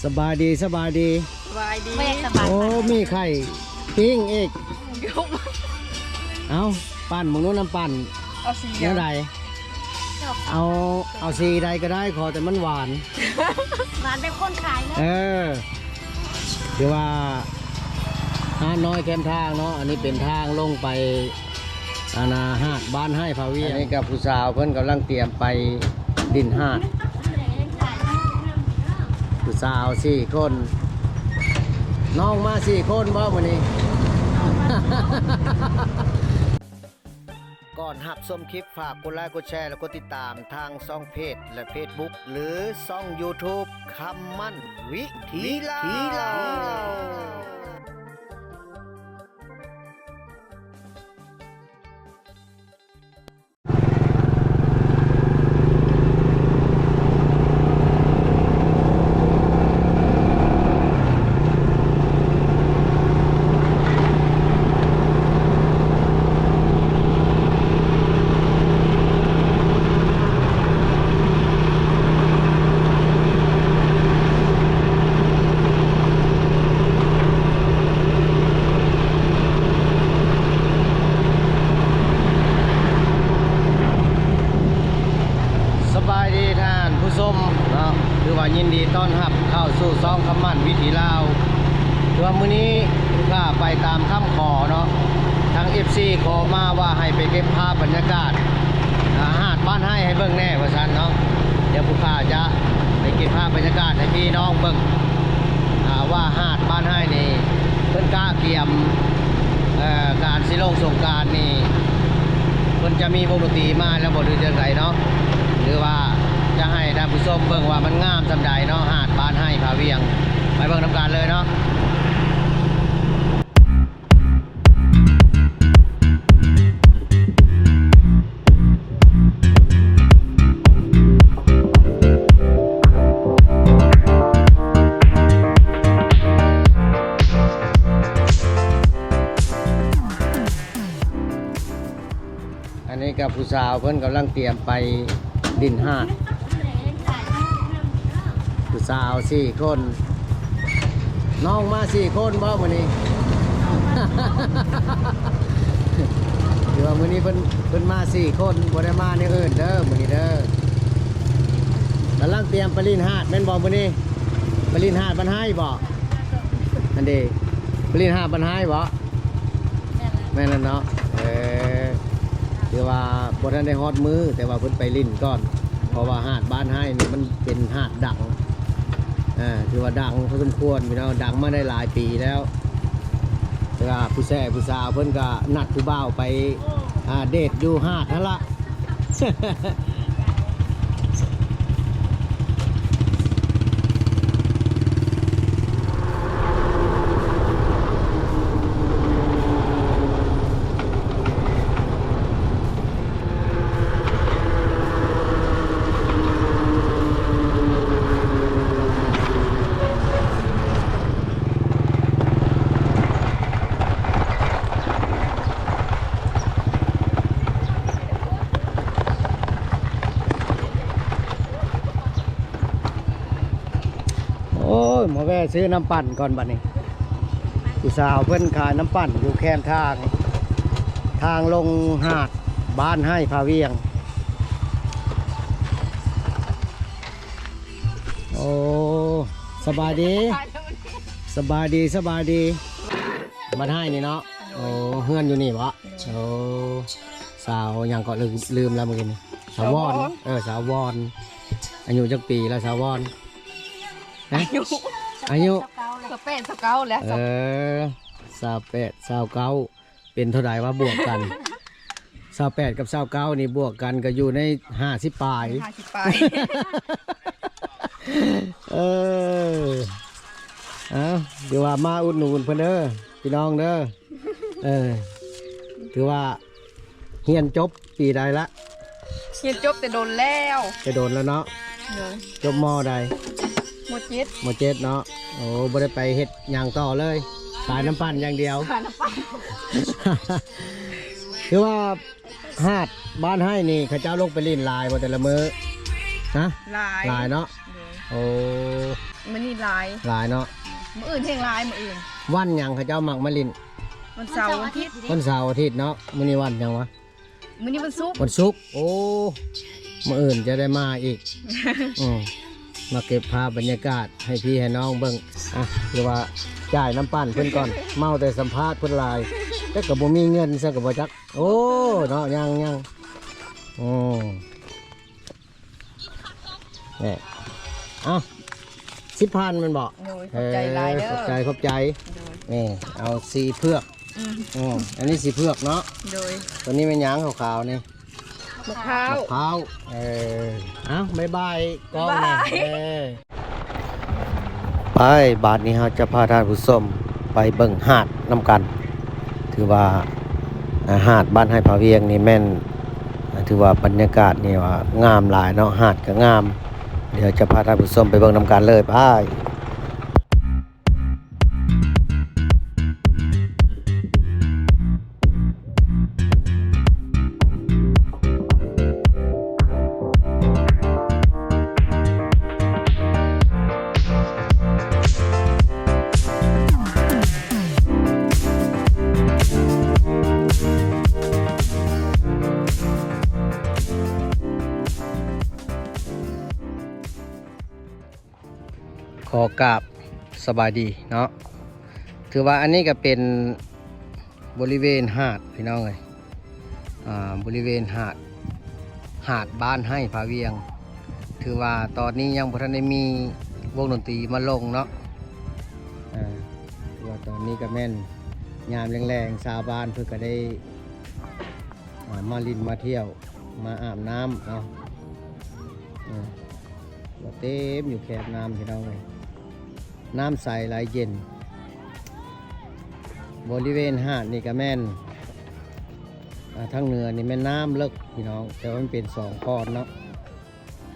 ສະບາຍດີ ສະບາຍດີ ສະບາຍດີ ບໍ່ຢາກສະບາຍ ໂອ້ ປານໃດ ມີໄຂ່ປີ້ງອີກ ເອົ້າ ປັ່ນ ໝາກໂນນ ນ້ຳປັ່ນ ເອົາສີຫຍັງ ແນວໃດ? ເອົາ ເອົາສີໃດກໍໄດ້ ຂໍແຕ່ມັນຫວານ ຫວານແບບຄົນຂາຍເນາະ ເອີ ຄືວ່າຮ້ານນ້ອຍແຄມທາງເນາະ ອັນນີ້ເປັນທາງລົງໄປ ອັນນ່າ ຫາດບ້ານໄຮ່ພາວຽງ ອັນນີ້ກໍຜູ້ສາວເພິ່ນກຳລັງຕຽມໄປຫຼິ້ນຫາດ ຜູ້ສາວສີ່ຄົນ ນ້ອງມາສີ່ຄົນບໍ່ມື້ນີ້? ກ່ອນຮັບຊົມຄລິບ ຝາກກົດໄລ ກົດແຊ ແລະ ກົດຕິດຕາມທາງຊ່ອງເພຈ ແລະ ເຟສບຸກ ຫຼື ຊ່ອງຢູທູບ ຄຳໝັ້ນວິຖີລາວ. ສະບາຍດີທ່ານຜູ້ຊົມເນາະ ຖືວ່າຍິນດີຕ້ອນຮັບເຂົ້າສູ່ຊ່ອງຄຳໝັ້ນວິຖີລາວ ຄືວ່າມື້ນີ້ຜູ້ຂ້າໄປຕາມຄຳຂໍເນາະ ທາງເອັຟຊີຂໍມາວ່າໃຫ້ໄປເກັບພາບບັນຍາກາດ ອ່າ ຫາດບ້ານໄຮ່ໃຫ້ເບິ່ງແດ່ວ່າຊັ້ນເນາະ ດຽວຜູ້ຂ້າຈະໄປເກັບພາບບັນຍາກາດໃຫ້ພີ່ນ້ອງເບິ່ງ ອ່າ ວ່າຫາດບ້ານໄຮ່ນີ້ ເພິ່ນກະກຽມ ເອີ ການຊິລົງສົງການນີ້ ເພິ່ນຈະມີວົງດົນຕີມາແລ້ວບໍ່ ຫຼືຈັ່ງໃດເນາະ ຫຼືວ່າຈະໃຫ້ທ່ານຜູ້ຊົມເບິ່ງວ່າມັນງາມສ່ຳໃດເນາະ ຫາດບ້ານໄຮ່ພາວຽງ ໄປເບິ່ງນຳກັນເລີຍເນາະ. ອັນນີ້ກໍຜູ້ສາວເພິ່ນກຳລັງຕຽມໄປຫຼິ້ນຫາດ ຜູ້ສາວສີ່ຄົນ ນ້ອງມາສີ່ຄົນບໍ່ມື້ນີ້? ຖືວ່າມື້ນີ້ເພິ່ນ ເພິ່ນມາສີ່ຄົນ ບໍ່ໄດ້ມາແນວອື່ນເດີມື້ນີ້ເດີ ກຳລັງຕຽມໄປຫຼິ້ນຫາດແມ່ນບໍ່ມື້ນີ້? ໄປຫຼິ້ນຫາດບ້ານໄຮ່ບໍ່? ອັນເດ ໄປຫຼິ້ນຫາດບ້ານໄຮ່ບໍ່? ແມ່ນແລ້ວເນາະ ເອີ ຖືວ່າບໍ່ທັນໄດ້ຮອດມື້ ແຕ່ວ່າເພິ່ນໄປຫຼິ້ນກ່ອນ ເພາະວ່າຫາດບ້ານໄຮ່ນີ້ມັນເປັນຫາດດັງ ເອີ ຖືວ່າດັງພໍສົມຄວນພີ່ນ້ອງ ດັງມາໄດ້ຫຼາຍປີແລ້ວ ແຕ່ວ່າຜູ້ແຊຜູ້ສາວເພິ່ນກໍນັດຜູ້ບ່າວໄປ ອ່າ ເດດຢູ່ຫາດຫັ້ນລະ. ໂອ້ຍ ມາແວ່ຊື້ນ້ຳປັ່ນກ່ອນບັດນີ້ ຜູ້ສາວເພິ່ນຂາຍນ້ຳປັ່ນຢູ່ແຄມທາງ ທາງລົງຫາດບ້ານໄຮ່ພາວຽງ. ໂອ້ ສະບາຍດີ ສະບາຍດີ ສະບາຍດີ ບ້ານໄຮ່ນີ້ເນາະ. ໂອ້ ເຮືອນຢູ່ນີ້ບໍ? ໂອ້ ສາວຫຍັງເກາະ ລືມ ລືມແລ້ວມື້ກີ້ນີ້ ສາວວອນ ສາວວອນ ເອີ ສາວວອນ ອາຍຸຈັກປີແລ້ວສາວວອນ? ຮະ? ອາຍຸ ອາຍຸ ຊາວແປດ ຊາວເກົ້າແລ້ວ ເອີ ຊາວແປດ ຊາວເກົ້າ ເປັນເທົ່າໃດວະ ບວກກັນ ຊາວແປດ ກັບ ຊາວເກົ້າ ນີ້ບວກກັນກໍຢູ່ໃນ ຫ້າສິບ ປາຍ ຫ້າສິບ ປາຍ ເອີ ເອົ້າ ຖືວ່າມາອຸດໜູນເພິ່ນເດີ ພີ່ນ້ອງເດີ ເອີ ຖືວ່າຮຽນຈົບປີໃດລະ? ຮຽນຈົບແຕ່ດົນແລ້ວ ແຕ່ດົນແລ້ວເນາະ ໂດຍ ຈົບ ມ.ໃດ? ມ.ເຈັດ ມ.ເຈັດ ເນາະ ໂອ້ ບໍ່ໄດ້ໄປເຮັດຫຍັງຕໍ່ເລີຍ ຂາຍນ້ຳປັ່ນຢ່າງດຽວ ຂາຍນ້ຳປັ່ນ ຄືວ່າຫາດບ້ານໄຮ່ນີ້ ເຂົາເຈົ້າລົງໄປຫຼິ້ນຫຼາຍບໍ່ແຕ່ລະມື້? ຮະ? ຫຼາຍ ຫຼາຍເນາະ ໂດຍ ໂອ້ ມື້ນີ້ ຫຼາຍ ຫຼາຍເນາະ ມື້ອື່ນແຮ່ງຫຼາຍ ມື້ອື່ນ. ວັນຫຍັງເຂົາເຈົ້າມັກມາຫຼິ້ນ? ວັນເສົາ ວັນອາທິດ ວັນເສົາອາທິດເນາະ. ມື້ນີ້ວັນຫຍັງວະ? ມື້ນີ້ວັນສຸກ ວັນສຸກ. ໂອ້ ມື້ອື່ນຈະໄດ້ມາອີກ. ອືມ ມາເກັບພາບບັນຍາກາດໃຫ້ພີ່ໃຫ້ນ້ອງເບິ່ງ. ອ່ະ ຄືວ່າຈ່າຍນ້ຳປັ່ນເພິ່ນກ່ອນ ເມົາແຕ່ສຳພາດເພິ່ນຫຼາຍ ແຕ່ກໍບໍ່ມີເງິນຊະກໍບໍ່ຈັກ. ໂອ້ ເນາະ ຍັງ ຍັງ ໂອ້ ນີ້ ເອົາ ສິບພັນແມ່ນບໍ່? ໂດຍ ຂອບໃຈຫຼາຍເດີ ເອີ ຂອບໃຈ ຂອບໃຈ. ໂດຍ ນີ້ ເອົາສີເຜືອກ. ອືມ ອືມ ອັນນີ້ສີເຜືອກເນາະ. ໂດຍ ຕົວນີ້ແມ່ນຫຍັງຂາວໆນີ້? ໝາກພ້າວ ໝາກພ້າວ. ເອີ ເອົ້າ ບາຍບາຍກ້ອງ ບາຍບາຍ ເອີ. ໄປ ບາດນີ້ເຮົາຈະພາທ່ານຜູ້ຊົມໄປເບິ່ງຫາດນຳກັນ. ຖືວ່າ ອາ ຫາດບ້ານໄຮ່ຜາວຽງນີ້ແມ່ນ ອາ ຖືວ່າບັນຍາກາດນີ້ວ່າງາມຫຼາຍເນາະ ຫາດກໍງາມ. ດຽວຈະພາທ່ານຜູ້ຊົມໄປເບິ່ງນຳກັນເລີຍ ໄປ. ຂໍກາບສະບາຍດີເນາະ ຖືວ່າອັນນີ້ກໍເປັນບໍລິເວນຫາດພີ່ນ້ອງເອີຍ ອາ ບໍລິເວນຫາດ ຫາດບ້ານໄຮ່ຜາວຽງ. ຖືວ່າຕອນນີ້ຍັງບໍ່ທັນໄດ້ມີວົງດົນຕີມາລົງເນາະ ອາ ຖືວ່າຕອນນີ້ກໍແມ່ນຍາມແລງໆ ຊາວບ້ານເພິ່ນກໍໄດ້ ອ່າ ມາຫຼິ້ນມາທ່ຽວ ມາອາບນ້ຳເນາະ ເອີ ເຕັມຢູ່ແຄມນ້ຳພີ່ນ້ອງເອີຍ ນ້ຳໃສໄຫຼເຢັນ. ບໍລິເວນຫາດນີ້ກະແມ່ນ ອ່າ ທາງເໜືອນີ້ແມ່ນນ້ຳເລິກພີ່ນ້ອງ ແຕ່ວ່າມັນເປັນສອງຄອນເນາະ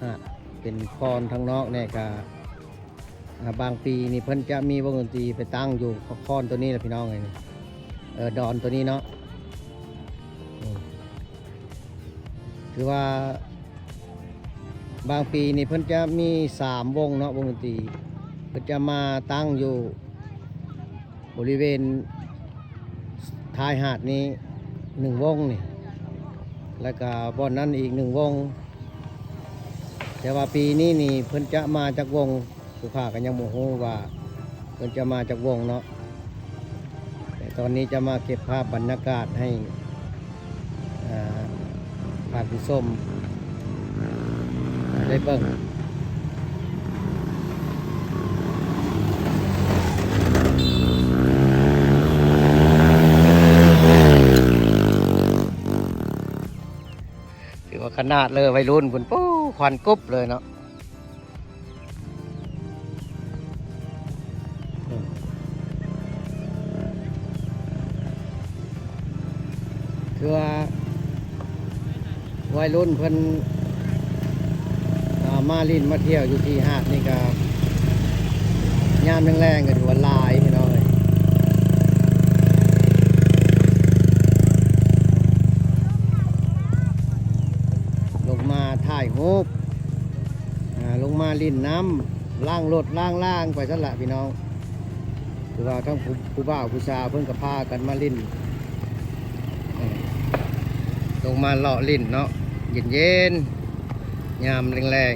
ຫາດເປັນຄອນທາງນອກແນ່ກະ ອ່າ ບາງປີນີ້ເພິ່ນຈະມີວົງດົນຕີໄປຕັ້ງຢູ່ຄອນໂຕນີ້ແຫຼະພີ່ນ້ອງເອີຍ ເອີ ດອນໂຕນີ້ເນາະ ອືມ ຄືວ່າບາງປີນີ້ເພິ່ນຈະມີສາມວົງເນາະ ວົງດົນຕີ ເພິ່ນຈະມາຕັ້ງຢູ່ ບໍລິເວນທ້າຍຫາດນີ້ໜຶ່ງວົງນີ້ ແລ້ວກະບ່ອນນັ້ນອີກໜຶ່ງວົງ ແຕ່ວ່າປີນີ້ນີ້ເພິ່ນຈະມາຈັກວົງ ຜູ້ຂ້າກໍຍັງບໍ່ຮູ້ວ່າເພິ່ນຈະມາຈັກວົງເນາະ ແຕ່ຕອນນີ້ຈະມາເກັບພາບບັນຍາກາດໃຫ້ ອ່າ ທ່ານຜູ້ຊົມໄດ້ເບິ່ງ ຖືວ່າຂະໜາດເລີຍ ໄວລຸ້ນພຸ້ນ ໂອ້ ຄວັນກຸບເລີຍເນາະ. ຄືວ່າໄວລຸ້ນເພິ່ນ ອ່າ ມາຫຼິ້ນມາທ່ຽວຢູ່ທີ່ຫາດນີ້ກະ ຍາມແລງໆ ກະຖືວ່າຫຼາຍພີ່ນ້ອງເອີຍ ລົງມາຖ່າຍຮູບ ອ່າ ລົງມາຫຼິ້ນນ້ຳ ລ້າງລົດລ້າງລາງໄປຊັ້ນລະພີ່ນ້ອງ ຄືວ່າທັງຜູ້ ຜູ້ບ່າວຜູ້ສາວເພິ່ນກໍພາກັນມາຫຼິ້ນ ເອີ ລົງມາເລາະຫຼິ້ນເນາະ ເຢັນໆ ຍາມແລງ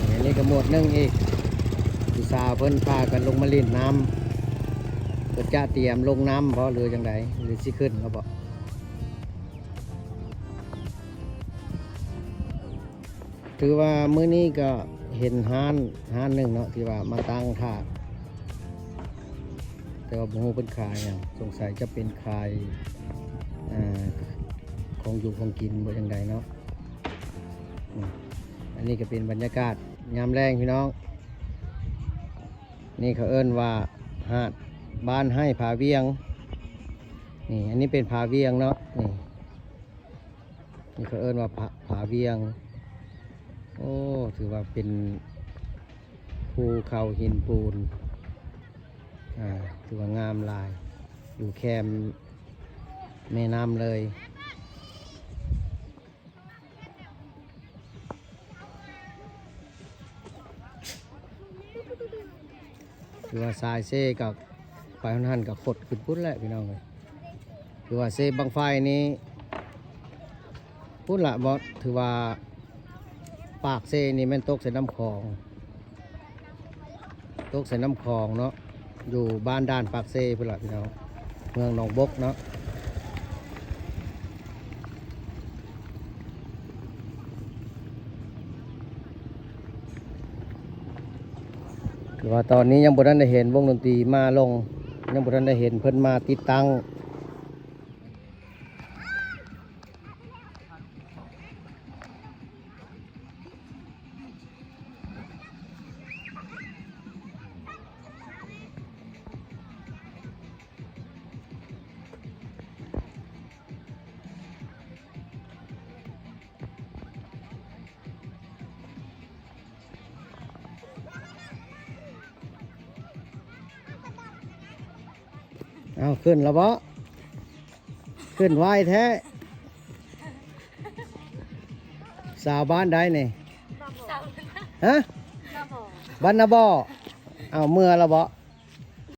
ໆ ອັນນີ້ກໍໝວດໜຶ່ງອີກ ຜູ້ສາວເພິ່ນພາກັນລົງມາຫຼິ້ນນ້ຳ ເພິ່ນຈະຕຽມລົງນ້ຳບໍ ຫຼືຈັ່ງໃດ ຫຼືຊິຂຶ້ນແລ້ວບໍ? ຖືວ່າມື້ນີ້ກໍເຫັນຮ້ານ ຮ້ານໜຶ່ງເນາະ ທີ່ວ່າມາຕັ້ງຖ້າ ແຕ່ວ່າບໍ່ຮູ້ເພິ່ນຂາຍຫຍັງ ສົງໄສຈະເປັນຂາຍ ອ່າ ຂອງຢູ່ຂອງກິນບໍ່ຈັ່ງໃດເນາະ. ອືມ ອັນນີ້ກໍເປັນບັນຍາກາດຍາມແລງພີ່ນ້ອງ ນີ້ເຂົາເອີ້ນວ່າຫາດບ້ານໄຮ່ຜາວຽງ ນີ້ ອັນນີ້ເປັນຜາວຽງເນາະ ນີ້ ນີ້ເຂົາເອີ້ນວ່າຜາ ຜາວຽງ ໂອ້ ຖືວ່າເປັນພູເຂົາຫີນປູນ ອ່າ ຖືວ່າງາມຫຼາຍ ຢູ່ແຄມແມ່ນ້ຳເລີຍ. ຄືວ່າສາຍເຊກໍໄປຫັ້ນໆ ກໍຂົດຂຶ້ນພຸ້ນແຫຼະພີ່ນ້ອງເອີຍ. ຄືວ່າເຊບັ້ງໄຟນີ້ພຸ້ນລະ ບໍ່ ຖືວ່າປາກເຊນີ້ແມ່ນຕົກໃສ່ນ້ຳຂອງ ຕົກໃສ່ນ້ຳຂອງເນາະ ຢູ່ບ້ານດ່ານປາກເຊພຸ້ນລະພີ່ນ້ອງ ເມືອງໜອງບົກເນາະ. ແຕ່ວ່າຕອນນີ້ຍັງບໍ່ທັນໄດ້ເຫັນວົງດົນຕີມາລົງ ຍັງບໍ່ທັນໄດ້ເຫັນເພິ່ນມາຕິດຕັ້ງ. ເອົາ ຂຶ້ນແລ້ວບໍ? ຂຶ້ນໄວແທ້. ສາວບ້ານໃດນີ້? ຮະ? ບ້ານນາບໍ່? ເອົາ ເມືອແລ້ວບໍ?